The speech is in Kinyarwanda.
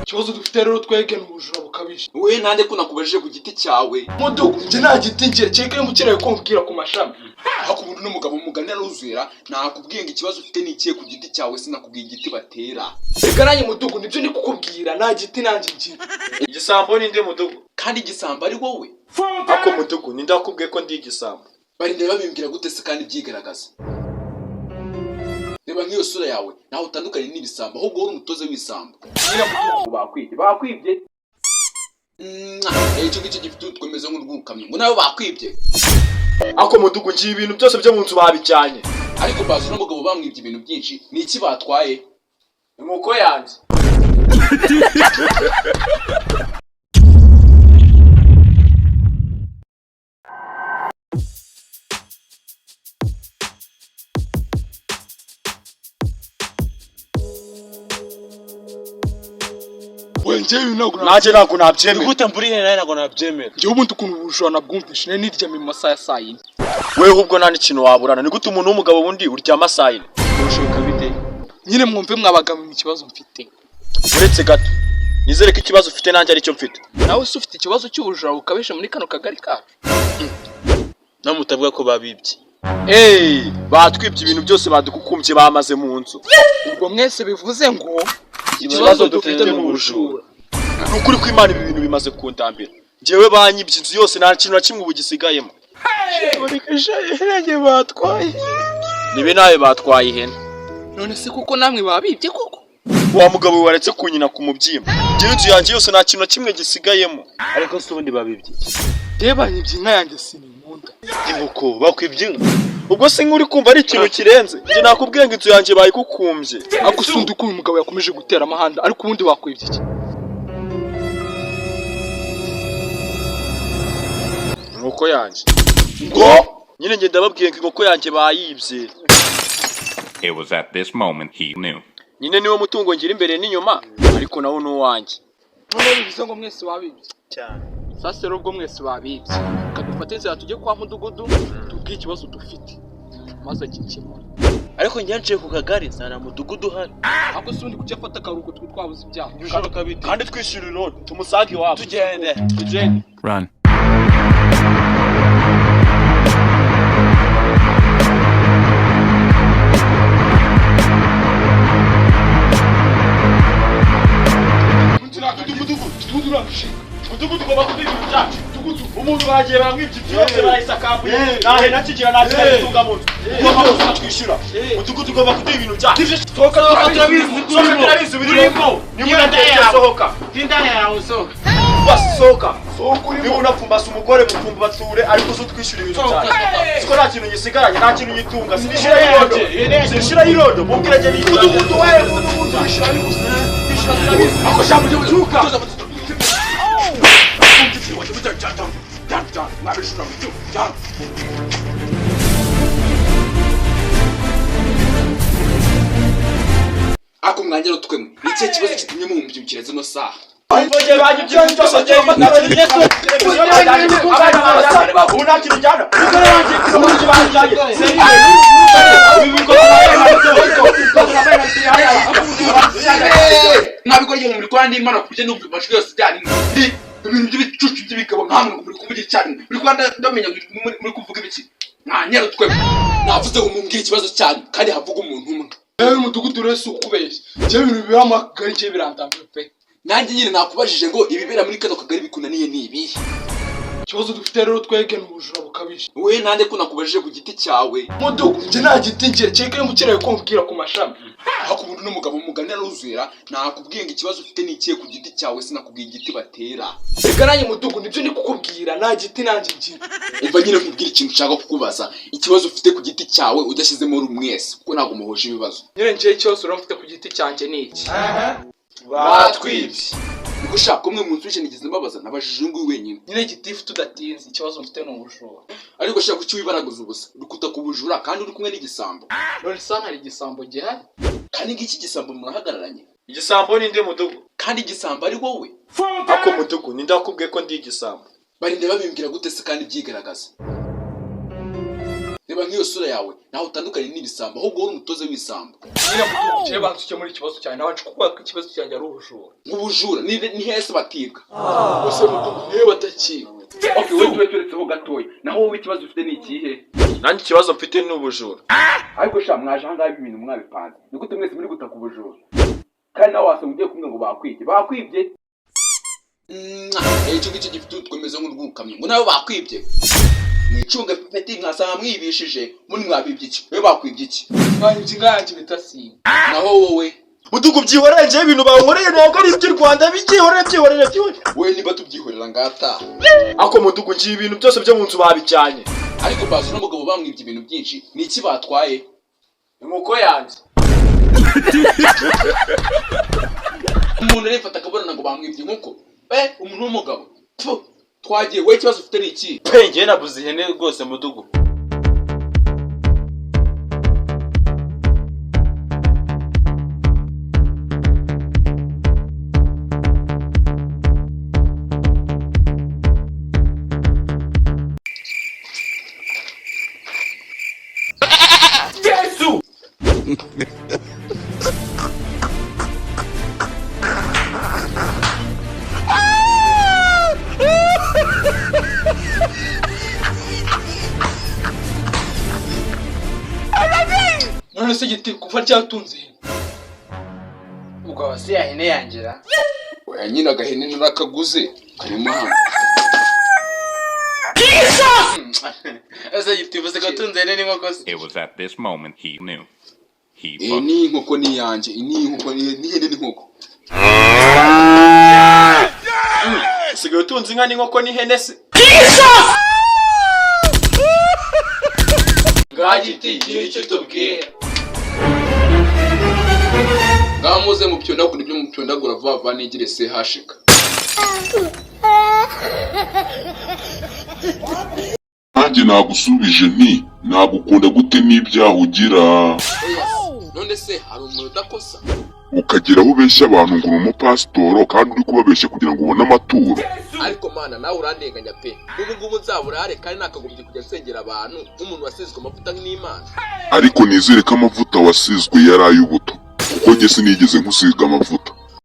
Ikibazo dufite rero twebwe ni ubujura bukabije. Wowe nande ko nakubajije ku giti cyawe? Mudugu, njye nta giti ngira, kereka niba ukeneye ko nkubwira ku mashami. Ariko ubundi n'umugabo mugani aruzera, nakubwiye ngo ikibazo ufite ni ikihe ku giti cyawe, sinakubwiye igiti batera. Reka nanjye mudugu, nibyo ndi kukubwira, nta giti nanjye ngira. Igisambo ni nde mudugu? Kandi igisambo ari wowe. Ako mudugu, ninde wakubwiye ko ndi igisambo? Barinda babimbwira gute se kandi byigaragaza? Reba nk'iyo sura yawe, ntaho utandukanye n'ibisambo, ahubwo wowe uri umutoza w'ibisambo. Nyine mudugu, Bakwibye, bakwibye. Icyo ngicyo gifite utwemeze nk'urwukamyo ngo nawe bakwibye. Ako mudugu, ngiye ibintu byose byo mu nzu babijyanye. Ariko bazi n'umugabo bamwibye ibintu byinshi, ni iki batwaye? Inkoko yanjye. We njyewe ibi ntabwo Nanjye ntabwo nabyemera. Gute mburiye nawe ntabwo nabyemera. Njyewe ubundi ukuntu ubujura nabwumvishe, nari niryamiye mu masaha ya saa yine. Wewe ubwo nta n'ikintu waburana. Ni gute umuntu w'umugabo wundi uryama saa yine? Urushoboka bite? Nyine mwumve mwabagabo ikibazo mfite. Uretse gato. Nizere ko ikibazo ufite nanjye aricyo mfite. Nawe se ufite ikibazo cy'ubujura bukabije muri kano kagari kacu? Nawe mutavuga ko babibye. Hey, batwibye ibintu byose, badukukumbye, bamaze mu nzu. Ubwo mwese bivuze ngo Ikibazo dufite ni ubujura. Ni ukuri ko Imana ibi bintu bimaze kundambira. Njyewe banyibye inzu yose, nta kintu na kimwe ubu gisigayemo. Ihene batwaye. Nibe nawe batwaye ihene. None se kuko namwe babibye koko? Wa mugabo we waretse kunyina ku mubyimba. Njyewe inzu yanjye yose nta kintu na kimwe gisigayemo. Ariko se ubundi babibye iki? Njyewe banyibye inka yanjye sininkunda. Inkoko bakwibye inka. Ubwo se nk'uri kumva ari ikintu kirenze? Njye nakubwiye ngo inzu yanjye bayikukumbye. Ariko si undi uko uyu mugabo yakomeje gutera amahanda, ariko ubundi bakwibye iki? Inkoko yanjye. Ngo nyine njye ndababwiye ngo inkoko yanjye bayibye. It was at this moment he knew. Nyine niwo mutungo ngira imbere n'inyuma, ariko nawo ni uwanjye. Noneho bivuze ngo mwese babibye. Cyane. Sasa rero ubwo mwese babibye, reka dufate inzira tujye kwa mudugudu tubwire ikibazo dufite maze agikemura. Ariko njye nciye ku kagari nsanga mudugudu uhari. Ahubwo si ubundi kuki afata akaruhuko twe twabuze ibyaha? Ibishoboka bite? Kandi twishyura irondo tumusange iwabo. Tugende. Tugende. Run. Mudugudu ugomba kuduha ibintu byacu. Umuntu bagiye baramwibye inzu yose, barayisakambuye. Nta hene akigira, nta kintu agitunga mu nzu. Ugomba kuza twishyura. Mudugudu ugomba kuduha ibintu byacu. Sohoka turabizi, sohoka turabizi birimo. Niba udatetse sohoka. Basi sohoka. Niba unapfumbase umugore mupfumbature, ariko uze utwishyura ibintu byacu. Siko nta kintu gisigaranye, nta kintu nyitunga. Sinishyura y'irondo. Sinishyura y'irondo. Mubwire ajye nishyura. Mudugudu we, mudugudu wishyura bishyura turabizi. Ako shambo cyuka. Ako mwangero twemwe, ni ikihe kibazo kitumye mumbyukira zino saha? Nabikora muri kwa n'Imana ku buryo numva amajwi yose icyarimwe. Ibintu by'ibicucu by'ibigabo nkamwe ngo muri kuvuga icyarimwe, muri kuba ndamenya ngo muri kuvuga ibiki. Mwanyero twemwe, navuze ngo mumbwire ikibazo cyanyu kandi havuga umuntu umwe. Yewe mudugudu rero si ukubeshya, njyewe ibintu bibera muri aka kagari njyewe birandambiwe pe. Nanjye nyine nakubajije ngo ibibera muri kano kagari bikunaniye ni ibihe? Ikibazo dufite rero twebwe ni ubujura bukabije. Wowe nande ko nakubajije ku giti cyawe? Mudugu, njye nta giti ngira, kereka niba ukeneye ko nkubwira ku mashami. Ariko ubundi n'umugabo mugani aruzera, nakubwiye ngo ikibazo ufite ni ikihe ku giti cyawe, sinakubwiye igiti batera. Reka nanjye mudugu, nibyo ndi kukubwira, nta giti nanjye ngira. Umva nyine nkubwire ikintu nshaka kukubaza, ikibazo ufite ku giti cyawe udashyizemo mwese, kuko ntabwo muhuje ibibazo. Nyine njyewe ikibazo rero mfite ku giti cyanjye ni iki? Batwibye. Niko ushaka umwe mu nzu nigeze mbabaza, nabajije uyu nguyu wenyine. Nyine gitifu tudatinze, ikibazo mfite ni ubujura. Ariko shaka kuki wibaraguza ubusa rukuta ku bujura kandi uri kumwe n'igisambo? None se hano hari igisambo gihari? Kandi ngiki gisambo murahagararanye. Igisambo ni nde mudugu? Kandi igisambo ari wowe. Ako mudugu, ninde wakubwiye ko ndi igisambo? Barinda babimbwira gute se kandi byigaragaza? Reba nk'iyo sura yawe, ntaho utandukanye n'ibisambo, ahubwo wowe uri umutoza w'ibisambo. Nyine mudugudu, njyewe banza ukemura ikibazo cyanjye, nabanje kuvuga ko ikibazo cyanjye ari ubujura. Nk'ubujura ni hese batibwa? Gusa mudugudu, niwe batakiba. Okay, wowe tube turetseho gatoya. Naho wowe ikibazo ufite ni ikihe? Nanjye ikibazo mfite ni ubujura. Ariko sha, mwaje ahangaha ibintu mwabipanze. Ni gute mwese muri gutaka ubujura, kandi nawe wasanga ugiye kumwe ngo bakwibye? Bakwibye? Icyo ngicyo gifite utwemeze nk'urwukamyo ngo nawe bakwibye. Mwicunge peti, mwasanga mwibishije muri. Mwabibye iki? Wowe bakwibye iki? Mwanyibye inka yanjye bita Simba. Naho wowe? Mudugu, byihorere. Njyewe ibintu bankoreye ntabwo ari iby'u Rwanda. Byihorere, byihorere, byihorere. Wowe niba tubyihorera ngataha. Ako mudugu, ngiye ibintu byose byo mu nzu babijyanye. Ariko bazi n'umugabo bamwibye ibintu byinshi. Ni iki batwaye? Inkoko yanjye. Umuntu arifata akabonana ngo bamwibye inkoko. Umuntu w'umugabo. Pfu, twagiye. Wowe ikibazo ufite ni iki? Pe, njyewe nabuze ihene rwose, mudugu. None se giti, kuva ryatunze ihene? Ubwo wasi ya hene yangira. Oya nyine, agahene narakaguze, karimo hano. Ese giti, uvuze ko atunze ihene n'inkoko se? It was at this moment he knew. He Iyi fucked ni inkoko, ni iyanjye. Iyi ni inkoko, ni ihene n'inkoko. Usigaye utunze inka n'inkoko n'ihene se? Ngaho giti, gira icyo tubwira. Ngaho muze mupyondagura ibyo mupyondagura vuba vuba, nigire se hashika. Nanjye nagusubije nti: "Nagukunda gute n'ibyaha ugira?" Oya se, none se hari umuntu udakosa? Ukagera aho ubeshya abantu ngo uri umupasitoro, kandi uri kubabeshya kugira ngo ubone amaturo. Ariko mana, nawe urandenganya pe. N'ubu ngubu nzaburare, kandi nakagombye kujya nsengera abantu nk'umuntu wasizwe amavuta n'Imana. Ariko nizere ko amavuta wasizwe yari ay'ubuto, kuko njye sinigeze nkusiga amavuta.